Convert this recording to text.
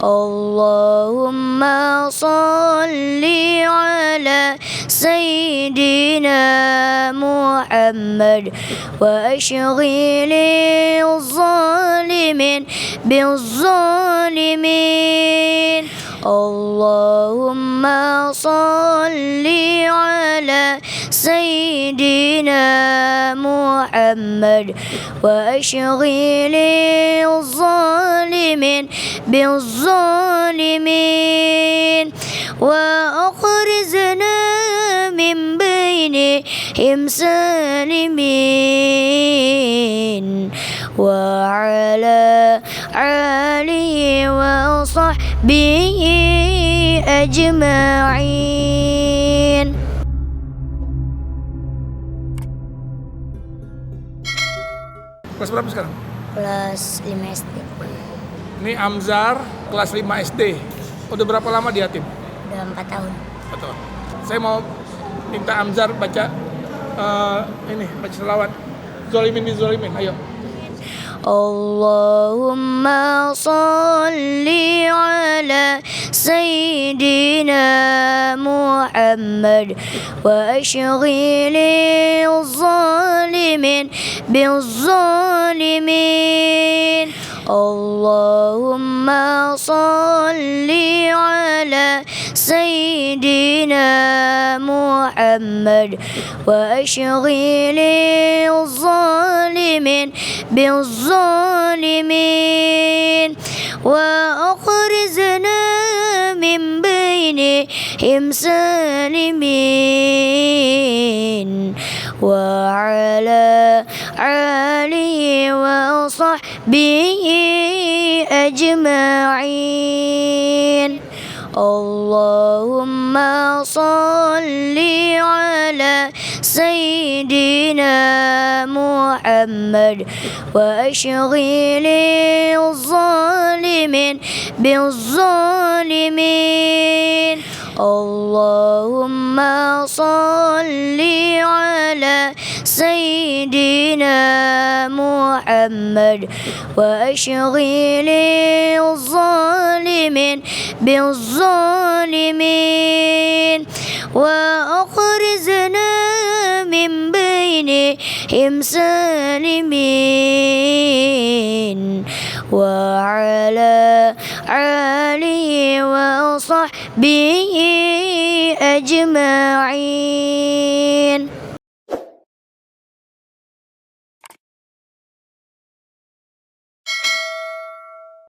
Allahumma salli ala Sayyidina Muhammad wa ashghili zalimin bizzalimin. Allahumma salli ala Sayyidina Muhammad wa ashghili zalimin bizzalimin wa akhrijna min bainihim salimin wa ala alihi wa sahbihi ajma'in. Kelas berapa sekarang? Kelas 5 SD. Ini Amzar, kelas 5 SD. Udah berapa lama di Yatim? Udah 4 tahun. Betul. Saya mau minta Amzar baca baca selawat. Zolimin bin Zolimin, ayo. Allahumma salli ala Sayyidina Muhammad wa ashghili zalimin bizzalimin. Allahumma salli ala Sayyidina Muhammad wa ashghili zalimin bizzalimin wa akhrijna min bainihim salimin wa ala alihi wa sahbihi ajma'in. Allahumma salli ala Sayyidina Muhammad wa ashghili zalimin bizzalimin. Allahumma salli ala Sayyidina Muhammad wa ashghili zalimin bizzalimin wa akhrijna min bainihim salimin wa ala alihi wa sahbihi ajma'in.